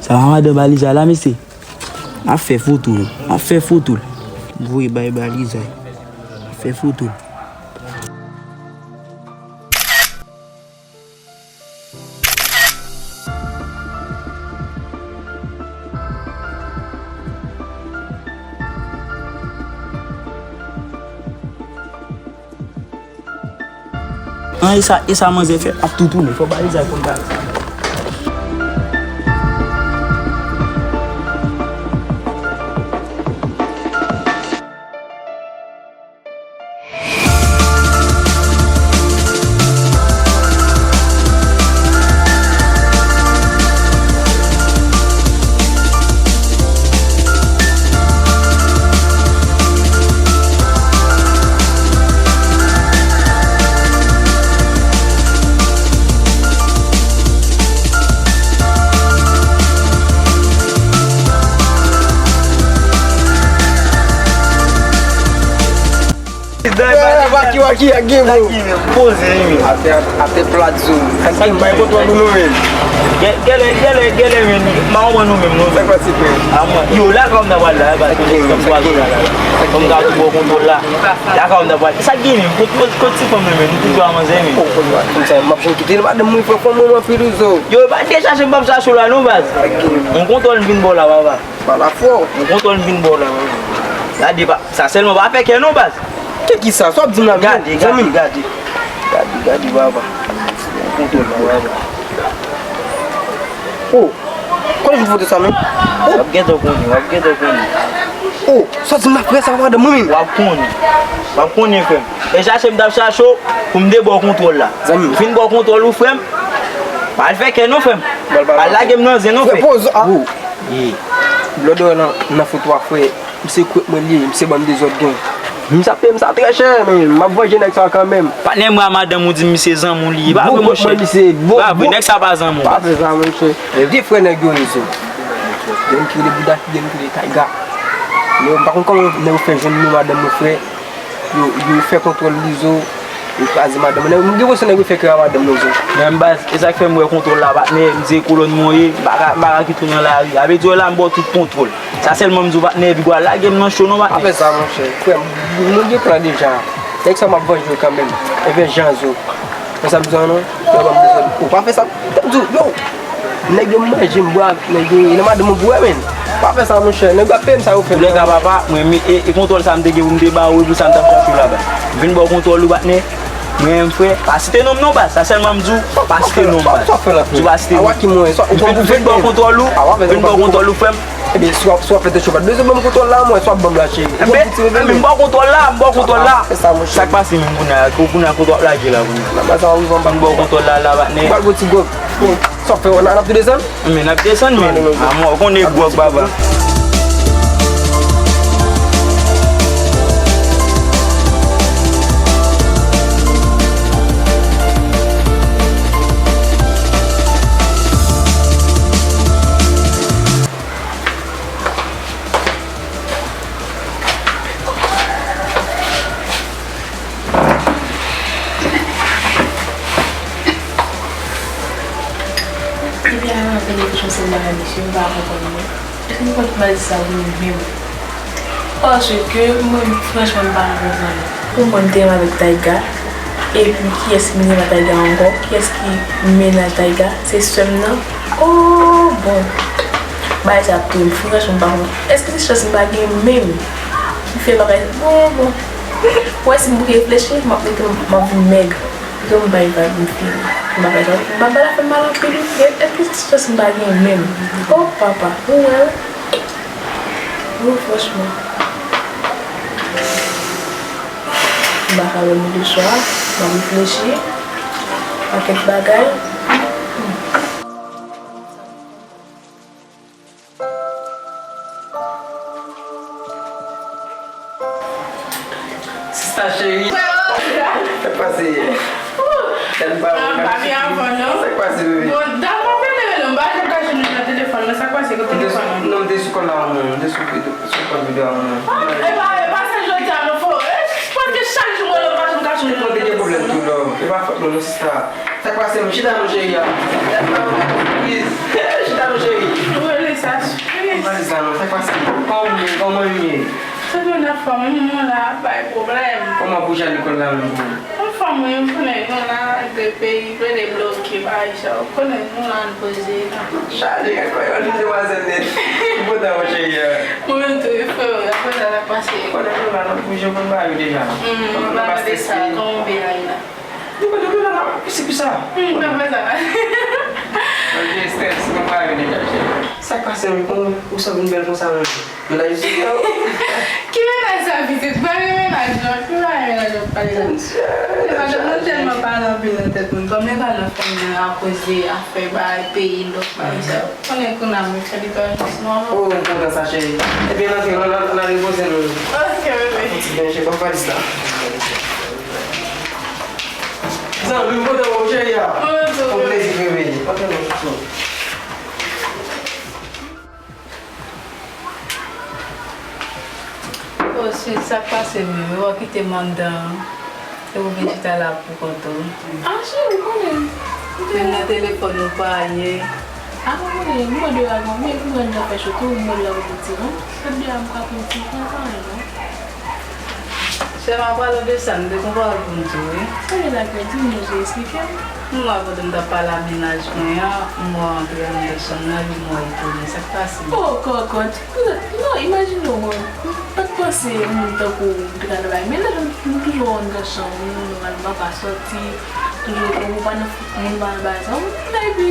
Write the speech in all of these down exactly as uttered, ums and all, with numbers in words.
A, madan Baliza la, mesye. M ap fè foto l. M ap fè foto l. M voye bay Baliza. M ap fè foto l. An, e sa, e sa manzè fè, ap tou tounen. Fò Baliza konn bagay sa. Waki waki ak Gebo. Poze wi. Atè, atè plat zo. Sa k bay kontwòl pou nou menm. Gèlè, gèlè, gèlè menm. M pa konprann nou menm non. Sa k pase frè? A mwen. Yo, la kòm nan pral la, ba. Kòm twa zo la la. Kòm ka tou bon kontwòl la. La kòm nan pral. Sa k gen menm? Kot, kot, kot ti fanm nan menm? Nou toujou a manzè menm. Konsa, m ap janm kite l, madanm mwen fè kòman mwen anpil zo. Yo, pa dechache m p ap chache w la non baz. Yon kontwòl m vin ba w la papa. Pale fò. Yon kontwòl m vin ba w la papa. Gade pa, sa sèlman pa fè kè non baz. Kè kisa? Sa w ap di m la menm? Gade, gade, gade. Gade, gade papa. Yon kontwòl la papa. Oh. Kote w jwenn foto sa menm? Oh. W ap gentan konnen, w ap gentan konnen. Oh, sa w di m la frè, sa pa madanm mwen menm. W ap konnen. W ap konnen frè m. E chache m t ap chache w pou m te ba w kontwòl la. Zanmi. Fin ba w kontwòl ou frè m. Pa al fè kè non frè m. Pa al lage m nan zen non frè. Frè, poze, ah. Ye. Blòdè nan, nan foto a frè. Misye kwèk mwen li ye, misye ban m dezòd gen. Misye ap peye m sa trè chè, men m ap vanje nèg sa kanmenm. Patnè m wè a madanm ou di m misye zanmi w li ye. Pa vre monchè. Pa vre, nèg sa pa zanmi w. Pa fè sa monchè. Vye frè nèg yo ye zo. Gen ki rele Bouda, gen ki rele Tayga. Men m pa konn kòman nèg yo fè jwenn nou madanm nou frè. Yo, yo fè kontwòl li zo. Yo kraze madanm. Nèg, m gen enpresyon nèg yo fè kè a madanm nou zo. Men baz, e sa k fè m wè kontwòl la patnè, m di se kolòn mwen ye, m pa ka, m pa ka kite w nan lari. A vle di w la m ba w tout kontwòl. Sa sèlman m di w patnè, epi w al lage m nan cho non patnè. Pa fè sa monchè. Frè m, nou gen plan deja. Nèg sa m ap vanje yo kanmenm. Envè jan zo. Fè sa m di w an non. Yo ban m dezòd. Ou pa fè sa. Tèt di w, yo. Nèg yo manje m bwa, nèg yo nan madanm mwen pou wè menm. Pa fè sa monchè. Nèg yo ap peye m sa yo fè. Toulèka papa, mwen e, e kontwòl sa m te gen pou m te ba w, e pou sa m t ap chache w la baz. M vin ba w kontwòl ou patnè. Mwen menm frè, pa site non m non baz. Sa sèlman m di w, pa site non m baz. Sa w fè la frè? Di w pa site non. Awa ki mwen, sa ou konn pou fè. M vin ba w kontwòl ou. Vin ba w kontwòl ou frè m. Ebyen, si w ap, si w ap fè tèt cho, pa t bezwen ban m kontwòl la, mwen, si w ap ban m lache. Ebyen, men m ba w kontwòl la, m ba w kontwòl la. Sa k pase menm kounye a? Kounye a kontwòl la ki la kounye a. Nan baz sa w ban m. M ba w kontwòl la, la, patnè. M pral bo ti gwòg. Sa w fè, n ap tou desann? Men n ap desann, men. A mwen, ou konnen gwòg, baba. Depi lè m ap tande Franchman se mal, mesye, m pa konprann non. Èske nou konn ki maladi sa vini menm? Paske mwen, franchman, m pa ka konprann. Pou mwen, m te renmen avèk Tayga. Epi, kiyès ki vin renmen Tayga ankò? Kiyès ki mennaj Tayga? Se sè m nan? Oh, bon. Bagay sa ap touye m, franchman, m pa konprann. Èske se chans m pa gen menm? M fè bagay, bon, bon. Ou wè, si m bouke reflechi, m ap rete, m ap vin mèg. Donk, bay vag, m fini. M pa fè sa. M pa bay la fè m mal anpil, wi. Gen, èske se chans m pa gen menm? Oh, papa. Ou wè, wi. Wi, franchman. M pa ka dòmi de swa. M ap reflechi. Pakèt bagay. Sista cheri. Sa k pase? Tèl pa. Ah, m pa byen avan non. Sa k pase, bebe? Bon, dat mwen vin rele, m pa janm ka jwenn ou nan telefòn nan. Sa k pase? Kote telefòn nan? Non, m te sou kòl la, mwen. M te sou, sou kòl videyo a, mwen. Ah, e pa, e pa sèl jodi a non, fo. Eh, paske chak jou mwen rele, m pa janm ka jwenn ou nan telefòn nan. Mwen te gen pwoblèm tou, love. E pa fòt mwen non, sista. Sa k pase, m chita non, cheri a. Chita non, cheri. Sa sou. Mwen pa di sa non, sa k pase? Kòman w ye? Kòman w ye? Tout moun anfòm, wi, nou la ap bay pwoblèm. Kòman pou jan lekòl la menm pou ou? Anfòm, wi, ou konnen nou la antre peyi, tou de bloke, bagay sa, ou konnen nou la n poze. Chaje kèk kòyòl, demwazèl nèt. Ou kontan, mon cheri, a? Mwen menm tou, wi, frè, apre sa, sa pase. Konnen nou la, nou pou jan pou n ba yo deja. Mwen pa mande sa, kòman w byen la? Nou pa dwe la, la, se pou sa. Hmm, pa fè sa. Malgre strès, mwen pa yo deja, cheri. Sa k pase menm? Ou, ou sot vin bèl konsa menm? Mennaj ou sou kè w? Ki mennaj sa, pitit? Pa gen mennaj, non. Ki pa gen mennaj, non, pale la. Mon Dieu, e pa, nou tèlman pale anpil nan tèt moun. Kòm e pa nan fanmi an, a koze afè bay peyi, lòt bagay sa. Konnen kounye a, mwen fè li pa jis nòmal. Oh, m kontan sa, cheri. Ebyen, antre, ann, ann, ann al repoze nou. Ok, bebe. Yon ti byen, cheri, pa pale sa. Zanmi m, kote w, cheri a? Mwen tou, bebe. On plezi, bebe. Ok, non, non. Oh, Sis, sa k pase menm? Ou kite m anndan an. E ou vin chita la pou kont ou. Ah, cheri, ou konnen. Menm nan telefòn ou pa ye. Ah, ou konnen, m mande w avan, men pou mwen, m ta fè cho tou, m mande w avan pou ti ran. Fè de a m ka pran ti ran, pa anyen, non. Sèlman, an palan de sa, m te gon pawòl pou m di w, wi. Sa gen la, di m, non, je eksplike m. M wè pandan m t ap pale a mennaj mwen an, m wè w antre anndan chanm nan, epi m wè w etone. Sa k pase? Oh, kòkòt. Non, imajine w, mwen, m pa t panse yon moun tankou w te ka nan bay mennaj, m toujou wè w anndan chanm ou, nòmalman, pa sòti, toujou, ou pa nan fout moun, pa nan bagay sa, ou, epi,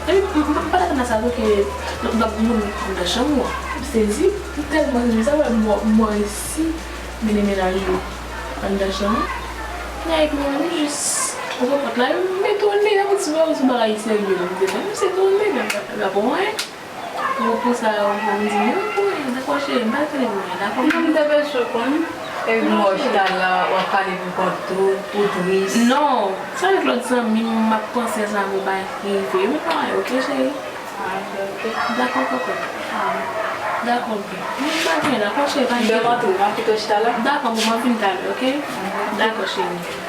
epi, m, m, m pa t atann a sa, tou, ke l ap, l ap moun anndan chanm ou an. M sezi, m tèlman sezi, sa fè m, m resi mennen mennaj ou anndan chanm ou. Epi, mwen, m jis, ou konprann la, m etone, yon ti bagay, yon ti bagay serye, m te fè, m jis etone, men, m pa, m pa, bon, hein. Pou, pou sa, ou di, men pou mwen, dakò, cheri, m pa tande pou mwen, dakò? Non, m te bezwen konn. Epi m wè w chita la, w ap pale pou kont ou, ou tris. Non, se avèk lòt zanmi m, m ap panse ansanm avè w, bay rive. M pa anyen, ok, cheri? Ah, ok, ok. Dakò, kòkòt. Ah, dakò, ok. M pa gen, dakò, cheri, pa gen. M antre, m ap kite w chita la. Dakò, bon, m ap vin talè, ok? Dakò, cheri.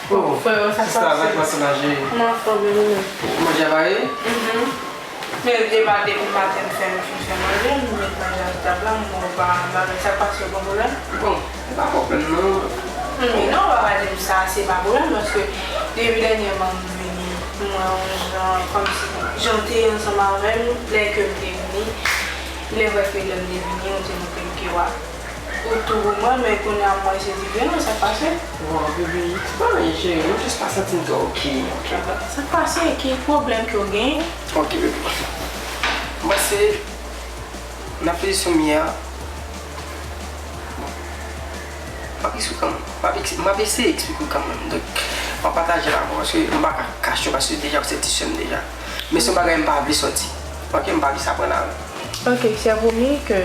Oh, frè, sa sista, pase? Kòman w ye? M anfòm, e ou menm? Ou manje a pare? Mhm. Men deja depi maten m fè, m fin fè manje, m met manje a sou tab la, m wè w pa, m pa wè sa k pase, ou gen pwoblèm? Bon, se pa pwoblèm non. Hmm, non, ou pa di m sa, se pa pwoblèm, paske depi dènyèman m vini, m wè yon jan, kòmsi jan w te ye ansanm avè m, lè ke m te vini, il est vrai que lè m te vini, ou te montre m ke w ap Ou tou pou mwen, men kounye a m wè se diferan, sa k pase? Bon, bebe, se pa anyen, cheri, m jis pa santi m twò oke, oke? Sa k pase? Ki pwoblèm ke w genyen? Oke, bebe. M panse, nan pozisyon m ye a, bon, m ap eksplike w, m ap eks-, m ap eseye eksplike w kanmenm. Donk, m ap pataje l avè w, paske m pa ka kache w, paske deja ou se ti sè m deja. Men se yon bagay m pa vle sòti. Oke, m pa vle sa pran lari. Ok, c'est promis que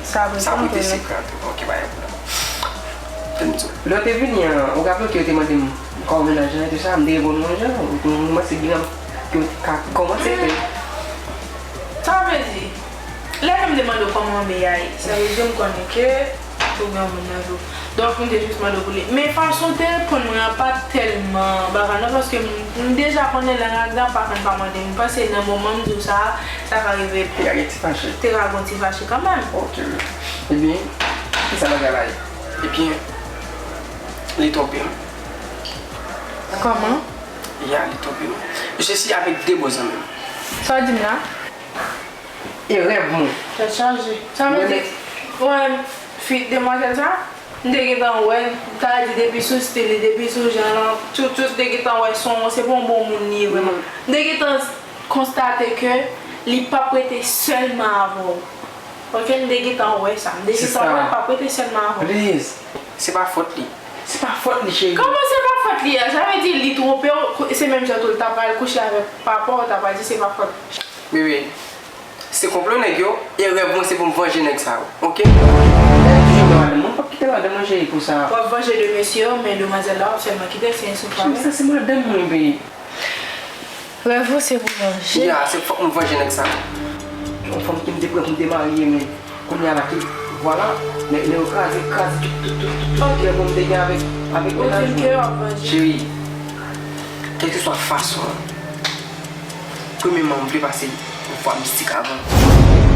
ça va. Sa pou te sekrè an tou. Ok, pa gen pwoblèm. Tande m di w. Lè w te vini an, ou raple w ke w te mande m kòman mennaj lan e tou sa, m te reponn ou yon jan, ou te kòmanse di m ke w ka kòmanse fè. Sa vle di, lè ke m te mande w kòman w ye a, sa vle di m konnen ke ou gen yon moun nan vi w. Donk, m te jis mande w pou li. Men fason w te reponn mwen an pa t tèlman bagay non, paske m, m deja konnen lè Ragda pa konn pa mande m. M panse nan moman m di w sa a, sa ka rive. Te ka gen ti fache. Te ka gen ti fache kanmenm. Ok. Ebyen, kisa bagay la ye? Ebyen, li twonpe m. Kòman? Ya, li twonpe m. Je suis avec de beaux amis. Sa w di m la? E rèv mwen. Tèt chaje. Sa vle di, wè, fi, demwazèl sa, m te gentan wè, m ta di depi sou stil li, depi sou jan l, tout, tout, m te gentan wè se yon, se pa yon bon moun li ye vrèman. M te gentan, Konstate ke li p ap rete sèlman avè w. Ok, m te gentan wè sa. M te gentan wè l p ap rete sèlman avè w. Please. Se pa fòt li. Se pa fòt li, cheri. Kòman se pa fòt li a? Sa vle di li twonpe w, se menm jan tou l ta pral kouche avèk papa w, ta pral di se pa fòt li. Bebe, se konplo nèg yo, e rèv mwen se pou m vanje nèg sa yo, ok? Toujou nan madanm mwen, m p ap kite madanm mwen, cheri, pou sa. W ap vanje de mesye yo, men demwazèl la w ap sèlman kite l si l sou fwa. Cheri, sa se madanm mwen, bebe. Rèv ou se pou vanje. Ya, se fòk mwen vanje nèg sa. Yon fanm ki m te pran pou m te marye, men kounye a la ki, vwala, nèg yo kraze, kraze tout, tout, tout, tout, tout kè bon m te gen avèk, avèk mennaj mwen. Cheri, kèlkeswa fason an, premyèman, m vle pase yon fwa mistik avan.